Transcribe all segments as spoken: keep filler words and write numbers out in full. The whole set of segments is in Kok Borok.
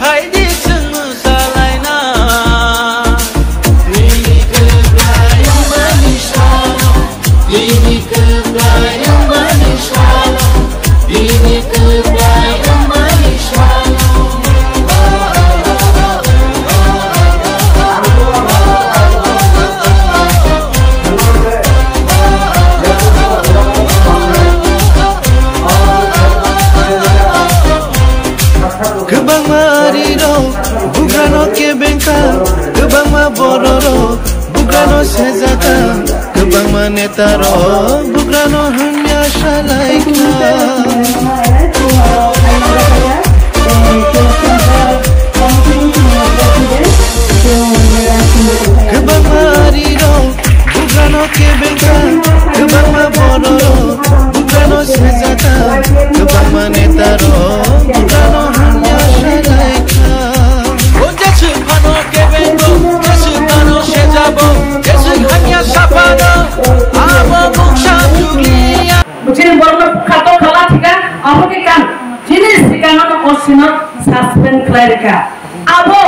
Phaidi chwng mwsalaina. Bini kwplai wngmani salo, bini kwplai wngmani salo, bini kwplai wngmani salo. Kwbangma arirok bugrano kebengkha, kwbangma bororok bugrano sejaka, kwbangma netarok bugrano hamya salaikha. Kwbangma arirok bugrano kebengkha, kwbangma bororok bugrano sejaka, kwbangma netarok bugrano hamya salaikha. O jeswk phano kebengo, jeswk phano sejabo, jeswk hamya saphano, abo mungsa chukliya. Chini borokno bwkha tokhala thika, abo khe kan. Chini sikangano osino suspend khlai rikha. Abo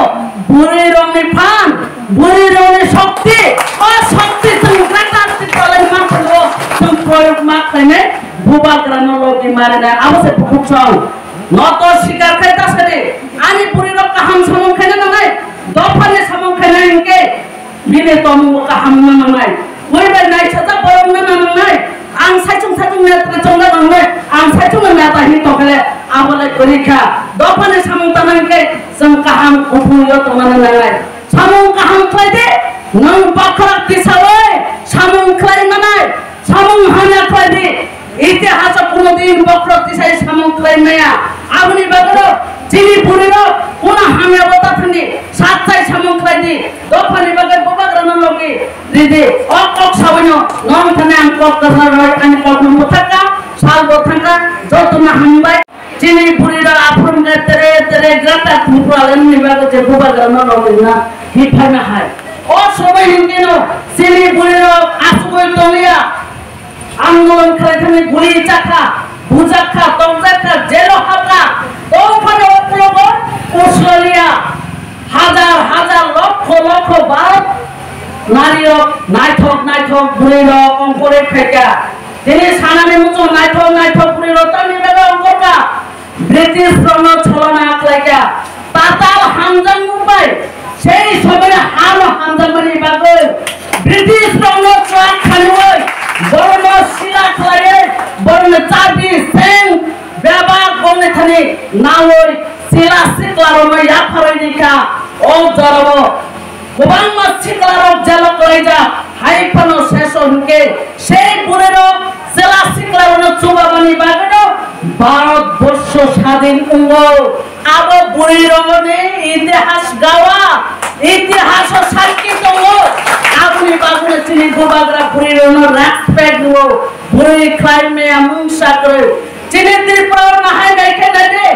bwrwirokni phan, bwrwirokni shokti, o shokti chwng Greater Tipraland manthogo chwng proyog ma khlainai, bubagrano logi marinai, abo se bukhuk song. Noto sikar khai ta sadi, ani bwrwirok kaham samung khaina nangnai, dophani samung khaina hinkhe, bini tongmung kaham wngna nangnai. Ui bai naisajak borok wngna nangnai. Ang saichung saichung netra chongna nangnai. Ang saichung neta hin tongkhale abo lai kwrwi kha. Dophani samung tangna hinkhe chwng kaham kuthumyo tongna nangnai. Samung kaham khlai di, nwng bokhorok tisaui samung khlai manai. Samung hamya khlai di. Itihas o kuno din bokhorok tisai samung khlai maya. Aboni bagwi rok chini bwrwi rok kuno hamya bo ta thani sat chai samung khlai di. Dophani bagwi bubagrano logi ridi. O kok sabaino nong thani ang kok kwthar roi ani kok no mwthakka sal bo thangkha jotono hambai. Chini bwrwi rok aphuru wngkha tere tere Greater Tipraland ni bagwi je bubagrano logi na hiphaina hai. O sobai hinkeno chini bwrwi rok asugwi tongya. Andolon khlai thani guli chakha, bujakha, tokjakha, jelo habkha, tongphano uklogo Australia, hajar hajar, lokho lokho Bharat narirok naithok naithok bwrwirok ongkhorwi phaikha. Tini sanani muchung naithok naithok bwrwirok tamni bagwi ongkhorkha. British rokno cholona khlaikha. Tatal hamjakmung bai sei somoino hano hamjakmani bagwi British rokno chwak khanwi borokno sila khlaiwi borokno chabi seng bebak bongni thani nawi sila sikla rokno yapharwi rikha. O jorao Kwbangma siklarok jelo kwlaijak, hai phano seso hinkhe sei bwrwirok chwla siklarokno chubamani bagwino Bharat borsho sadin wngo. Abo bwrwirokni itihas gawa, itihaso sakki tongo. Aboni bagwino chini bubagra bwrwirokno respect rwo, bwrwi khlai maya mungsa kwrwi. Chini Tripura o nahai nai khe nai di,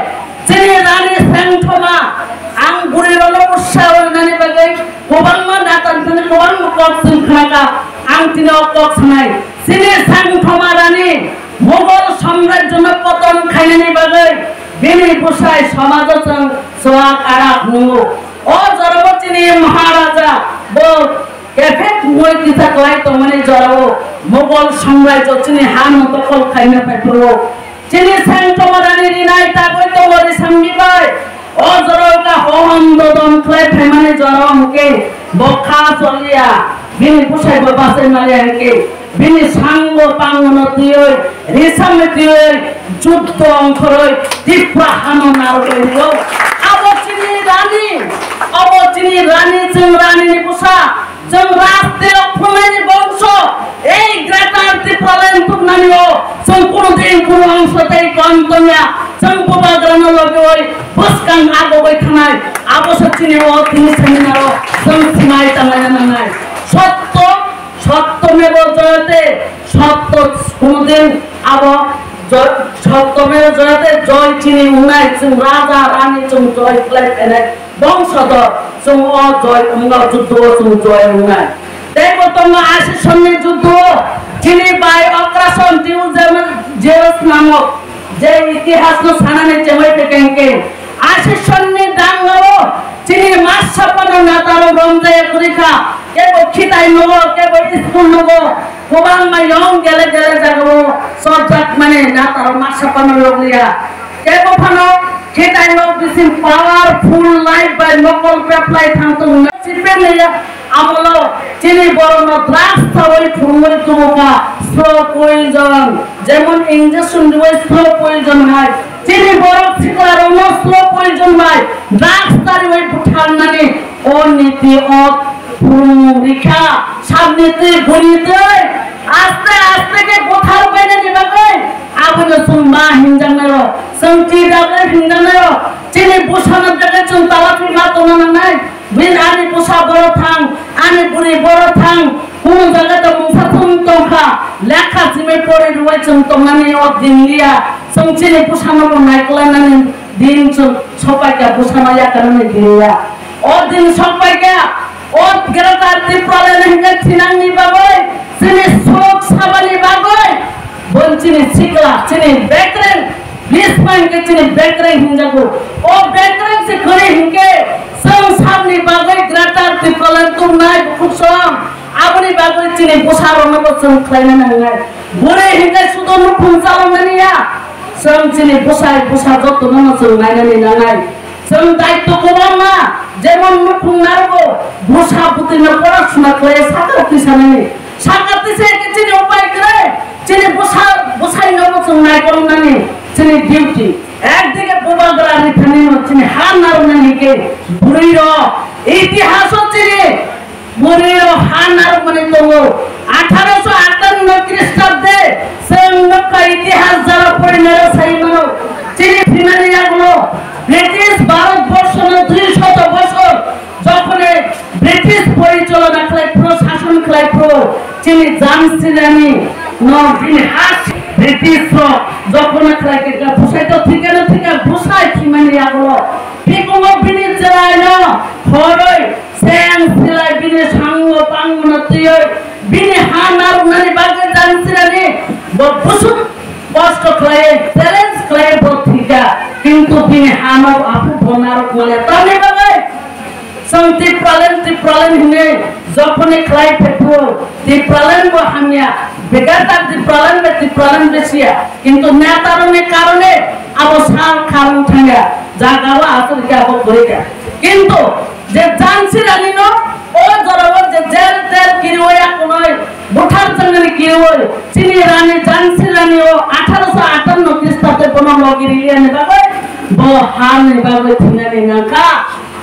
chini rani sengthoma, ang bwrwi rokno ussa rinani bagwi kwbangma nata thani kwbangma kok chwng khnakha, ang tini o kok sanai. Chini sengthoma rani Mughal samrajyo no poton khainani bagwi bini bwsai somajo chwng swak arak nungo. O jorao chini Maharaja bo Kefek mui kisa kwlai tongmani jorao Mughal samrajyo chini ha no dokol khaina phaiphuru. Chini sengthoma rani rinai tagwi tongo Risangni bai. O jorao ka hohom dodom khlai phaimani jorao hwnkhe bo kha choliya, bini bwsai bo bachai maliya hwnkhe bini sango pangono twiwi, Risangni twiwi, juddho ongkhorwi Tipra hano narwkwi rio. Abo chini rani, abo chini rani, chwng rani ni bwsa. Chwng rajtirok phungnani bongso, ei Greater Tipraland tuknani o chwng kunu din kunu ongso tei kom tongya, chwng bubagrano logiwi bwskang agogwi thangnai, abo se chini o tini seminar o chwng sinai tanglaina nangnai. Sotto, sotto mevo joyate, sotto kunu din abo joy, sotto mevo joyate joy chini wngnai, chwng raja rani chwng joy khlai phainai. Bongsodor, chwng o joy wngno, juddho o chwng joy wngnai. Tei bo tongo Asisonni juddho, chini bai Okrason Teujeus namok, je itihas no sanani chengoi phaikha hwnkhe, Asisonni dangao chini masa phano natarok romjaya kwrwi kha. Kebo khitai nogo, kebo school nogo, kwbangma yong gele gele jagao chopjak mani natarok masa phano rokliya. Kebo phano khitai nok bising powerful life bai mokol peplai thang tongo. Sipeng ya amolo chini borokno drugs sawi phurungwi tubuka slow poison, jemon injection diwi slow poison hai. Chini borok siklarokno slow poison bai drugs tariwi butharnani o niti o phurung rikha. Sabni twi buni twi aste aste khe buthar bainani bagwi abono chwng ma hinjaknairok, chwng T W hinjaknairok, chini bwsano bagwi chwng tala thwi ma tongna nangnai. Bini ani bwsa borok thang, ani bwrwi borok thang, kunu jaga da mungsa thum tongkha, lekha simi pori rwui chwng tongnani o din liya, chwng chini bwsano bo naikolnani din chwng sopaikha, bwsano yakarnani din liya. O din sopaikha, o Greater Tipraland hinkhe thinangni bagwi, chini sok sabani bagwi, bon chini sikla, chini bekreng, Bwsma hinkhe chini bekreng hinjago. O bekreng se kwrwi hinkhe chwng sabni bagwi Greater Tipraland tubunai bukhuk song. Aboni bagwi chini bwsarokno bo chwng khlaina nangnai. Bwrwi hinkhe sudo nukhung chaloknani ya. Chwng chini bwsai bwsa jotono no chwng nainani nangnai. Chwng daityo kwbangma, jemon nukhung narogo, bwsa bwtwino pora suna khlai saka twisanani. Saka twisa khe chini upai kwrwi, chini bwsa, bwsaino bo chwng naikolnani chini duty. Ekdike bubagra rithanino chini ha narwknani khe bwrwirok itihaso chini bwrwirok ha narwkmani tongo. Atharo sho atanno Khristabde chwng nukha itihas jara porinaro sai mano. Chini thwimani yagulo British Bharat borshono dui shoto bochor jokhone British porichalona khlai phuru, shason khlai phuru, chini Jhansirani no bini ha British rok jokhone khlai khe bwsai to thikano thika bwsai thwimani yagulo. Bikungo bini chwraino khoroi seng silai bini sango pangmano twiwi bini ha narwknani bagwi Jhansirani bo busuk kosto khlai, challenge khlai bo thika, kintu bini hano aphu bo narwkmani tamni bagwi. Chwng Tipraland, Tipraland hinwi jokhoni khlai phephu, Tipraland bo hamya, begatar Tipraland bai Tipraland besiya, kintu netarokni karone abo sal kharwng thangya, jagao aswk khe abo kwrwi kha. Kintu je Jhansirani no o jorao je jel tel kiriwi akunoi buthar changnani kiriwi chini rani Jhansirani o atharo sho atanno Khristabde bono logi riliya ni bagwi bo ha ni bagwi thwinani nangkha.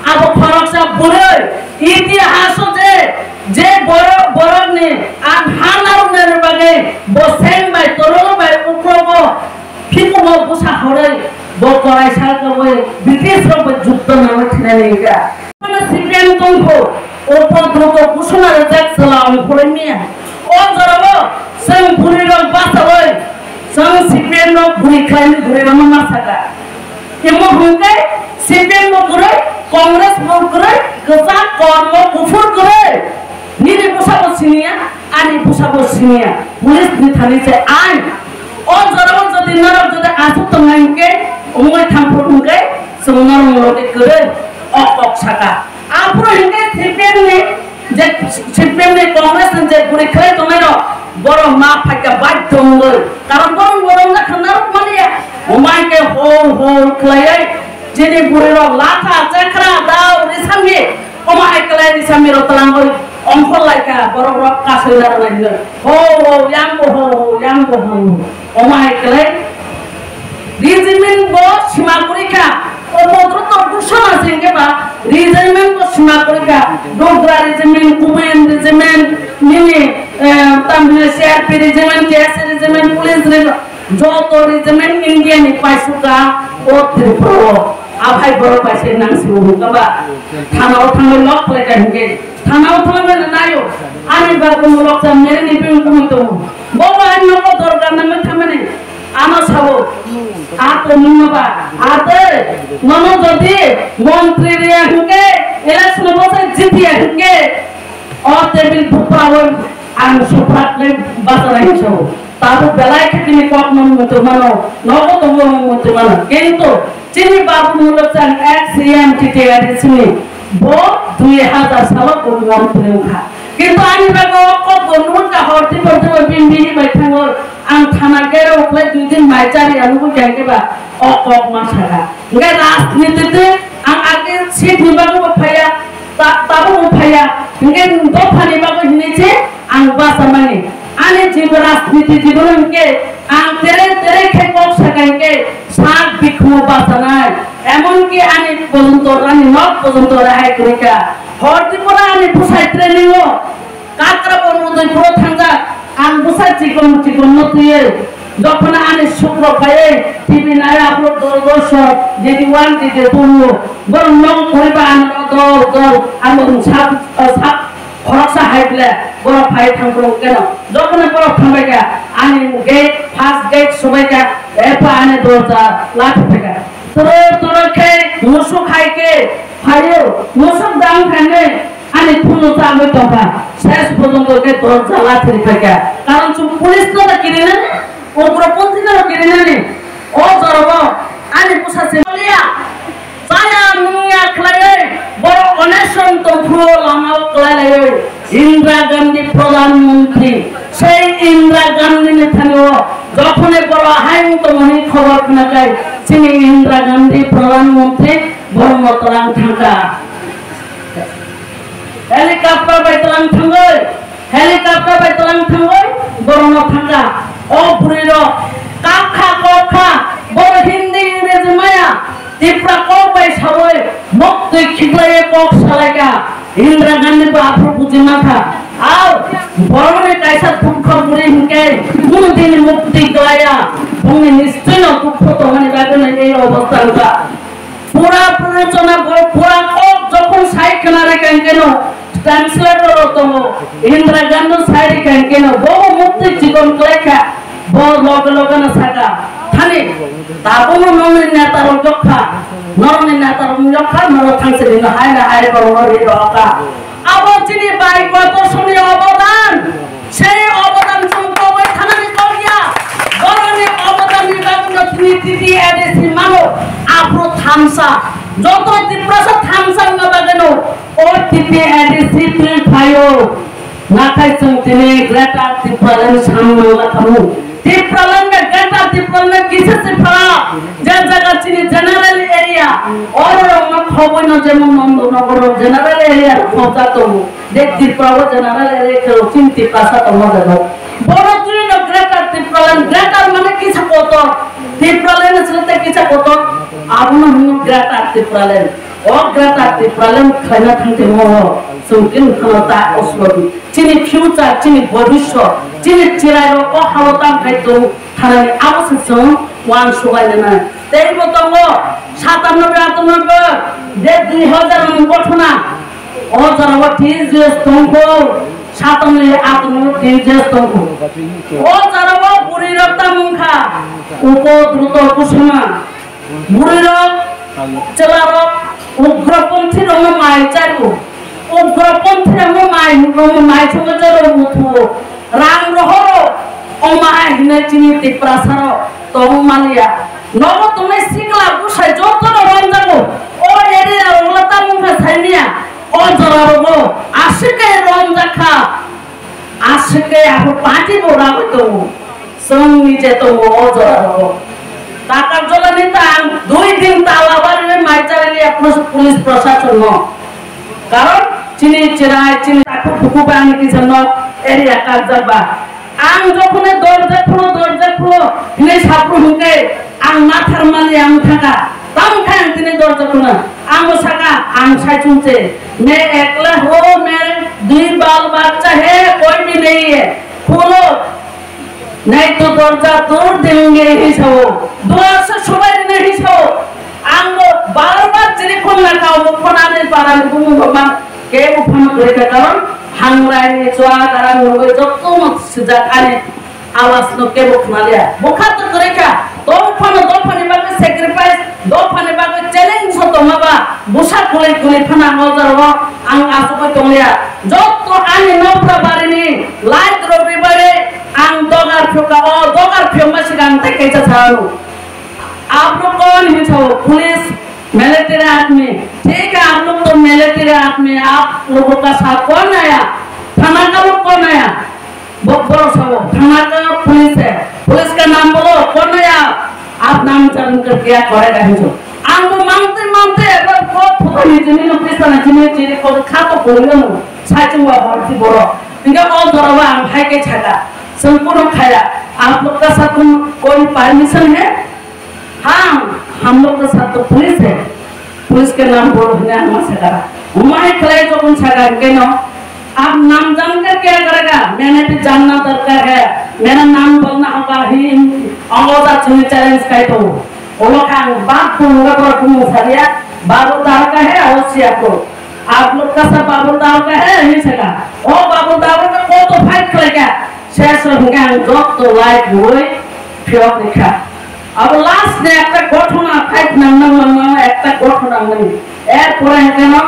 Abo khoroksa bwrwi itihaso je, je borok, borokni ang ha narwknani bagwi bo seng bai torol bai uklogo phikungo bwsa horwi bo korai salkabwi British rok bai jukto nangwi thwinani wngkha. Ano C P M tongkho, upodrogo kusuna rwjak chwla ongkhorwi miya. O jorao chwng bwrwi rok bachawi chwng C P M no bwrwi khlaini bwrwi rokno ma saka. Imo hwnkhe C P M bo kwrwi, Congress bo kwrwi, kwchak kormo kuphur kwrwi. Nini bwsabo siniya, ani bwsabo siniya. Police ni thani se ain. O jorao jodi norok jodi aswk tongnai hwnkhe, wngwi thangphuru hwnkhe, chwng norok logi kwrwi, ok ok saka. Aphuru hwnkhe C P M ni je C P M ni Congress ni je guri khlai tongnai rok, borok ma phaikha baidhyo wngwi. Karon borok borok na khna rok maliya. Omai khe hol hol khlaiwi chini bwrwi rok latha, chekra, dao, risamni. Omo hai khlai risamni rok twlangwi ongkhor laikha, borok rok kasui narwknai hwnwi. Ho ho yang bo ho ho yang bo ho. Omo hai khlai Regiment bo sima kwrwi kha. O Bodroto Bhushan se hwnkhe ba regiment bo sima kwrwi kha. Dogra regiment, Kumayan regiment, nini, eh, tamni C R P regiment, K S A regiment, police regiment, joto regiment India ni paisuka o Tripura o. Aphai borok bai se nang simo hwnkha ba. Thana o thangwi lok khlai kha hwnkhe. Thana o thangwi naio. Ani bagwi mulok cha meri ni bini kumui tongo. Bo bo ani nogo dorga nangwi thamani. Ano sabo, a tongmungno ba, a tei, nono jodi montri riya hwnkhe, election o bosai jitiya hwnkhe, o table bupra o ang suprak le bachara hinwi sabo. Tabuk belai khe bini kok no muitu mano, nogo tongo muitu mano. Kintu Chini babu Mulukchand ex C M T T R A chini bo dui hazar salo bo mantri wngkha. Kintu ani bagwi o kok bo nukha hor tipo tipo bini bini bai thango. Ang thana gere uklai dui din mai chari ang nugwi khe ba o kok ma saka. Hingke rajniti te ang age seat ni bagwi bo phaiya. Ta-, tabuk wng phaiya, hingke dophani bagwi hinwi se ang bachamani. Ani jibo rajniti jibon hingke ang tere tere khe kok saka hingke sak bikhumo bachanai. Emonki ani pojonto, ani nok pojonto rehai kwrwi kha. Hor Tripura ani bwsai training o Kakrabo Udaipuro thangjak, ang bwsa chikon chikonno twiwi, jokhon ani sukro phaiwi, T V nai aphuru Doordarshan, D D one, D D two, borok nok kwrwi ba ano dol dol, ano sak, sak khoroksa hai ble, borok phai thangphuru keno. Jokhon borok thangbai kha, ani gate, first gate sobai kha, epha ani dorja lathi phai kha. Toro toro khe musuk hai khe phaio, musuk dang khainwi ani phunuk chagwi tongkha, ses porjonto khe dorja lathiri phaikha. Karon chwng police no da kirinani, ugroponthi no kirinani, o jorao ani bwsa se liya, chaya nungya khlaiwi borok oneson tongphuru lamao kwlai laiwi. Indira Gandhi Pradhan Mantri, sei Indira Gandhi ni thani o jokhone borok hayung tongmani khobor khnakhai, chini Indira Gandhi Pradhan Mantri borokno twlang thangkha. Helicopter bai twlang thangwi, helicopter bai twlang thangwi borokno thangkha. O bwrwi rok kakha kokha, boro Hindi Ingreji maya, Tipra kok bai sawi, muktwi khiklaiwi kok salaikha. Indira Gandhi bo aphuru buji mankha. Au, borokni kaisa dukho bwrwi hinkhe, bini mukti kwlaiya, bongni nischoi no dukho tongmani bagwi no ei obostha wngkha. Pura purusona bo pura kok jokhon sai khna rikha hinkhe no, translator rok tongo, Indira Gandhi sai rikha hinkhe no, bo bo mukti chikon kwlaikha. Bo loge loge no saka, thani, tabukno nongni neta rok jokha, norokni neta rok jokha, norok thangsi rino hai na hai borok no ri rokha. Abo chini bai kotor soni obodan, sei obodan chwng tongwi thanani tongya, borokni obodanni bagwino chini T T A D C mano, aphuru thamsa, joto Tiprasa thamsa wngma bagwino o T T A D C twi phaio. Nakhai chwng tini Greater Tipraland samung nangla khamu. Tipraland bai Greater Tipraland kisa se phala. Je jaga chini general area, oro rok no khoboi no jemon Nandanagar rok general area rok khobjak tongo. Je Tripura o general area khe rok chini Tiprasa tongma jaga. Boro twi no Greater Tipraland, Greater mane kisa kotor. Tipraland se te kisa kotor. Abono hwnwi Greater Tipraland. O Greater Tipraland khlaina thangtimo o, chwng khe nukha ta oslo di. Chini future, chini bhobishyot, chini chwrairok o hao tamo khai tong thanani abo se chwng uansuk lainai. Tei bo tongo satanno bai atanno bai je dui hazar ni gothona. O jorao T J S tongkho, satanno atanno T J S tongkho. O jorao bwrwirok tamo wngkha, upo druto kusuma. Bwrwirok, chwlarok, ugroponthi rokno mai charu. Ugroponthi rokno mai, mai chungo charo muthuo. Rang rohoro, o mai hwnwi chini Tiprasarok tong manya. Nogo tongnai sikla bwsai jotono romjago. O area rokno tamung khe saimanya. O jorarokno aswk khe romjakha. Aswk khe abo party bo ragwi tongo. Chwng nije tongo o jora rogo. Takarjala ni ta ang dui din tala bari mai chari liya police, police prashason no. Karon chini chirai, chini takhuk bukhuk ba ani kisa nok area karjak ba. Ang jokhone dorja khulo, dorja khulo hinwi sapru hwnkhe ang mathar mali ang thaka. Tamo khe ang tini dorja khuna. Ang bo saka, ang sai chumche. मैं एकला हूँ, मेरे दुई बाल बच्चा है, कोई भी नहीं है। खोलो, नहीं तो दरवाजा तोड़ देंगे ही sao। दुआर से सुबह नहीं sao। Ang bo bar bar chiri khum na kau bo phone ani para ni bumu bo man ke bo phone kore ka karon hangrai ni chwa karang nungoi jotto mo sijak ani awas no kebo khna liya. Bokha to kwrwi kha. Tong phano dophani bagwi sacrifice, dophani bagwi challenge so tongma ba. Bwsa kulai kulai phano ang o jaro ang asugwi tong liya. Jotto ani nokra barini light rok ribari ang dogar phuka o dogar phiyokma sigang tei kaisa sa ano. आप लोग कौन है छो? Police, military आदमी। ठीक है, आप लोग तो मिलिट्री आदमी, आप लोगों का साथ कौन आया? थाना का लोग कौन आया? वो बोलो सब, थाना का पुलिस है। पुलिस का नाम बोलो, कौन आया? आप नाम जान कर क्या करेगा है छो? Ang bo mangtwi mangtwi eba kok phuto ni chini no pisa na chini chini kok kha to kori no sai chung wa hor si boro. Inga o dora wa ang hai ke chada. Sengkuno khaya. Aap log ka saath tum koi permission hai? Haan, hum log ke saath to police hai. Police ke naam bolo hine hum sakara. Umai khlai to kun sakar ke no. Aap naam jaan kar kya karega? Maine bhi jaanna darkar hai. Mera naam bolna hoga hi. Awaaz aap chuni challenge kai to. Olo kang bab ko mura por ko musaria. Babu dar ka hai aur siya ko. Aap log ka sab babu dar ka hai hi sakar. O babu dar ka ko to fight khlai kya? Ses hwnkhe ang joto light rwui phiyok rikha. Abo last ni ekta gothona fight nang nang nang nang ekta gothona nang. Er pore hwnkhe no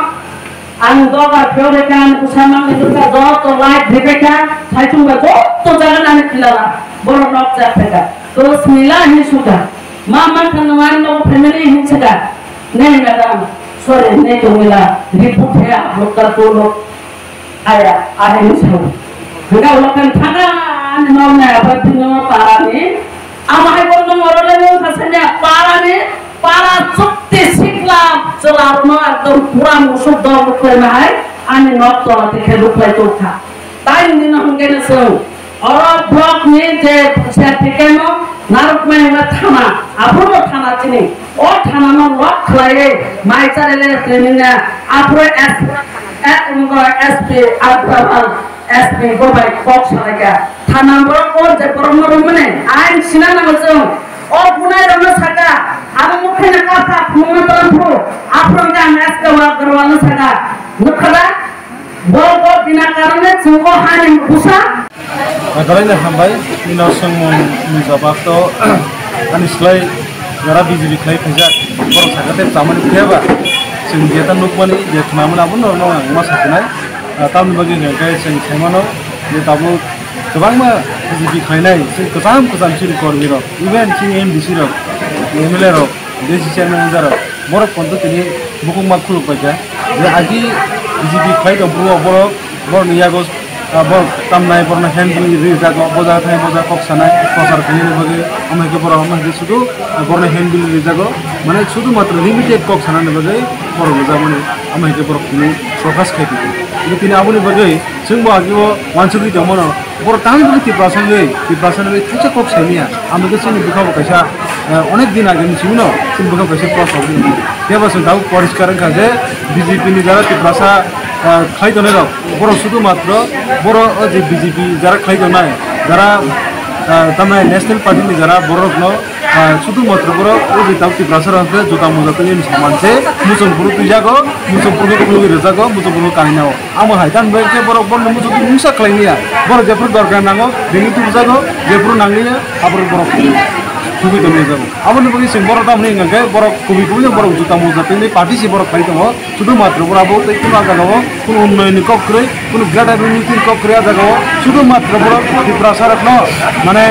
ang doga phiyok rikha, ang bwsa mangni bwsa joto light rikha, saichung ba joto jaga nani pilala borok nok jak thaka. Dos mila hin suka. Ma ma khan nang no family hin suka. Nei madam, sorry, nei to mila report hai aap log ka to log. Aya, ahai ni sao. Hingga ulo kan thangani nok nai aba bini parani. Ama hai bo nong oro le nong khasanya parani. Para chukti sikla chwla rwno ekdom pura musuk dol rwkhlai ma hai. Ani nok tola te khe rwkhlai tongkha. Tai nini no hingke no chwng. Oro block ni je certificate no narwkmani hwnba thana. Aphuru no thana chini. O thana no lock khlaiwi mai charele training na. Aphuru S S P Adrabal S P go bai kok salaikha. Thana borok o je borok no romani ain sina nango chwng. O bunai rok no saka. Abo mukhe na kapha phunukna tongphu. Aphuru ang S K wa gorwa no saka. Nukha da? Bo bo bina karone chwng o hani busa. Belai no hambai, nini swngmung ni jawab to ani slai jara B J P khlai phaijak, borok sakha tei chamani phiya ba, chwng jeta nukmani, je khwnamani abono norokno ang ma sasinai. Ah, tamni bagwi hwnkhe chwng saimano je tabuk kwbangma B J P khlainai, chwng kwcham kwcham chini kormi rok, even chini M D C rok, M L A rok, D C chairman wngya rok, borok ponto tini bukung ma khuluk paikha. Je agi B J P khlai tong phuru borok, borokni yago, ah, borok tamnai, borokno hand bill rijago, boja thai boja kok sanai, prochar khainani bagwi, omo hai khe borok, omo hai khe sudu, ah, borokno hand bill rijago, mane sudu matro limited kok sanani bagwi borok rijakmani, omo hai khe borok tini prokash khai tongkha. Tini aboni bagwi chwngbo agio uansugwi tongmano. Borok tamni bagwi Tiprasa wngwi, Tiprasa wngwi khaisa kok saimanya. Ang bagwi chini bwkha bo kaisa, eh, onek din age ni simi no chini bwkha bo kaisa prosh wngwi. Phiya ba chwng tabuk poriskar wngkha je B J P ni jara Tiprasa, eh, khlai tongnai rok, borok sudu matro borok o je B J P jara khlai tongnai, jara, eh, tamni National Party ni jara borok no Ah, sudu matro borok o je tabuk Tiprasa rok hwnkhe juta muja twi saman se muchung phuru twijago, muchung phuru khulugwi rwjago, muchung phuru kainao. Amo hai tamo bai khe borok bono muchung twi mungsa khlai manya. Borok jephuru dorkar nango, bini tubjago, jephuru nangliya, aphuru borok thugwi tongwi jago. Aboni bagwi chwng borok tamni hwnkha khe borok kubui kubui no borok juta muja twi party se borok khlai tongo. Sudu matro borok abo tei kunu ah jagao kunu unnoyonni kok kwrwi, kunu greater unity ni kok kwrwi ah jagao sudu matro borok Tiprasa rokno mane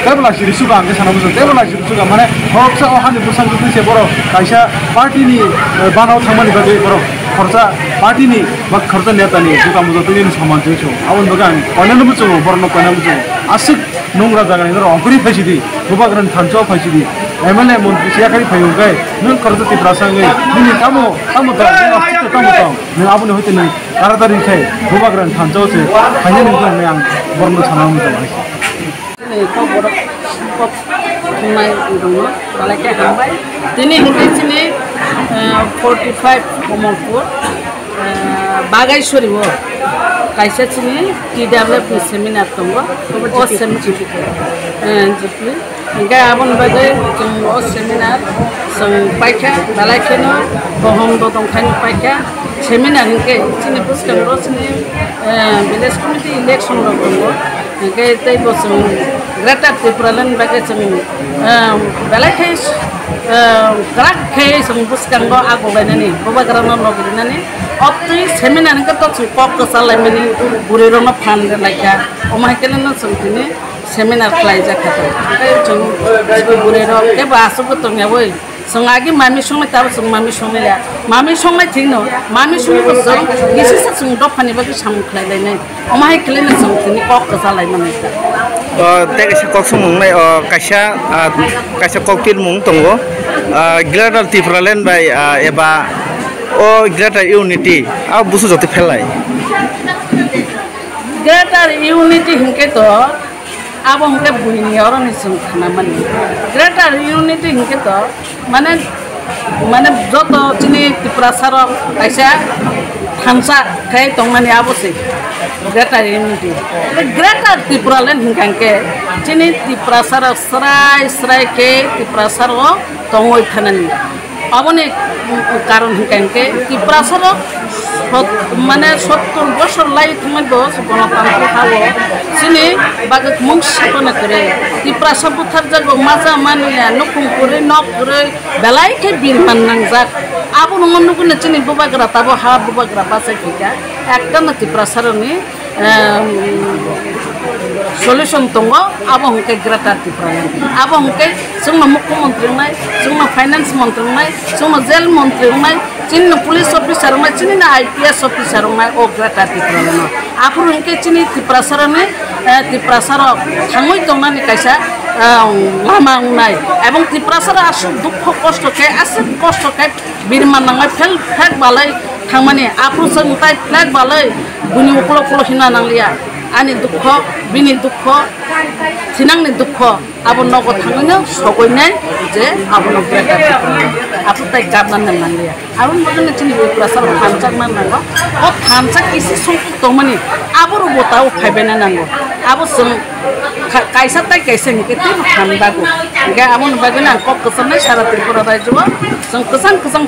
teibo lachi rwsugo ang khe sana muchung, teibo lachi rwsugo mane khoroksa o hani bwskango twi se borok kaisa party ni, eh, banao thangmani bagwi borok khoroksa party ni ba khoroksa neta ni juta muja twi saman twi chwng aboni bagwi ang koinani muchungo borokno koinani muchungo aswk nungra jaga ni norok ongkhorwi phaisidi, bubagrani thansa o phaisidi, M L A montri se yakarwi phai hwnkhe nwng khoroksa Tiprasa wngwi nini tamo tamo tong, nini aswk tamo tong, nwng aboni hoite nwng taratari khe bubagrani thansa o se phainani hwnkhe hwnwi ang borokno sana muchungo hai se. Chini kok borok kok thumnai wngtongno belai khe hambai. Tini hwnkhe chini, eh, forty five Komolpur. Ah, Bagaisori o kaisa chini T W F ni seminar tongo. O sem-, eh, G P. Hingke aboni bagwi chwng o seminar chwng paikha, belai kheno bohong dodong khaino paikha. Seminar hingke chini bwskango chini, eh, village committee election rok tongo. Hingke tei bo chwng Greater Tipraland bagwi chwng, ah, belai khe, ah, kwrak khe chwng bwskango agobainani, bubagrano lobirwnani, obtwi seminar hwnkhe to chwng kok kwchalaimani, bwrwirokno phan rwlaikha. Omo hai kheno chwng tini Seminar khlaijak kha to. Tei chwng bwrwi rok tei bo aswk bo tongya oi. Chwng agi mami songnai tabo chwng mami songnai ya. Mami songnai thik no, mami songni bo chwng bisi sa chwng dophani bagwi samung khlai lainai. Omo hai khlai no chwng tini kok kwcha lai manai kha. O, tei kaisa kok swngmung nai, o, kaisa, ah, kaisa kok pirmung tongo. Ah, Greater Tipraland bai, ah, eba o Greater Unity, ah, busu joto phelai. Greater Unity hinkhe to, abo hinkhe buini oroni chwng khanamani. Greater Unity hinkhe to, mane, mane joto chini Tiprasa rok kaisa thansa khai tongmani abo se Greater Unity. Greater Tipraland hinkha hinkhe chini Tiprasa rok srai srai khe Tiprasa rok tongwi thanani. Aboni karon hinkha hinkhe Tiprasa rok sot-, mane sottor bosor lai thangwi bo Gonotantri ha-o chini bagwi mung sipana kwrwi. Tiprasa butharjago, maja manya, nukhung kwrwi, nok kwrwi, belai khe birman nangjak. Abono nukgwi chini bubagra tabo ha bubagra bachai phikha. Ekta no Tiprasa rokni em, solution tongo, abo hwnkhe Greater Tipraland. Abo hwnkhe chwngno mukhyamantri wngnai, chwngno finance montri wngnai, chwngno jail montri wngnai, chinino police officer wngnai, chinino I P S officer wngnai o Greater Tipraland-o. Aphuru hwnkhe chini Tiprasarokni, eh, Tiprasarok thangwi tongnani kaisa, eh, lama wngnai. Ebong Tiprasarok aswk dukho kosto khe, aswk kosto khe, birman nangwi phel phek balai thangmani, aphuru chwng tai phek balai buini uklok uklok himna nangliya. Ani dukho, bini dukho, thinangni dukho, abo nogo thangwino sogwinai je abono greater people. Aphuru tai gabna nang nangliya. Aboni bagwino chini Tiprasa rok thansa man nango. O thansa kisi songkuk tongmani, abo rok bo tao phaibaina nango. Abo chwng kha-, kaisa tai kaisa hinkhe teibo khan bago. Hinkhe aboni bagwino ang kok kwcharnai sara Tripura rajyo o chwng kwchang kwchang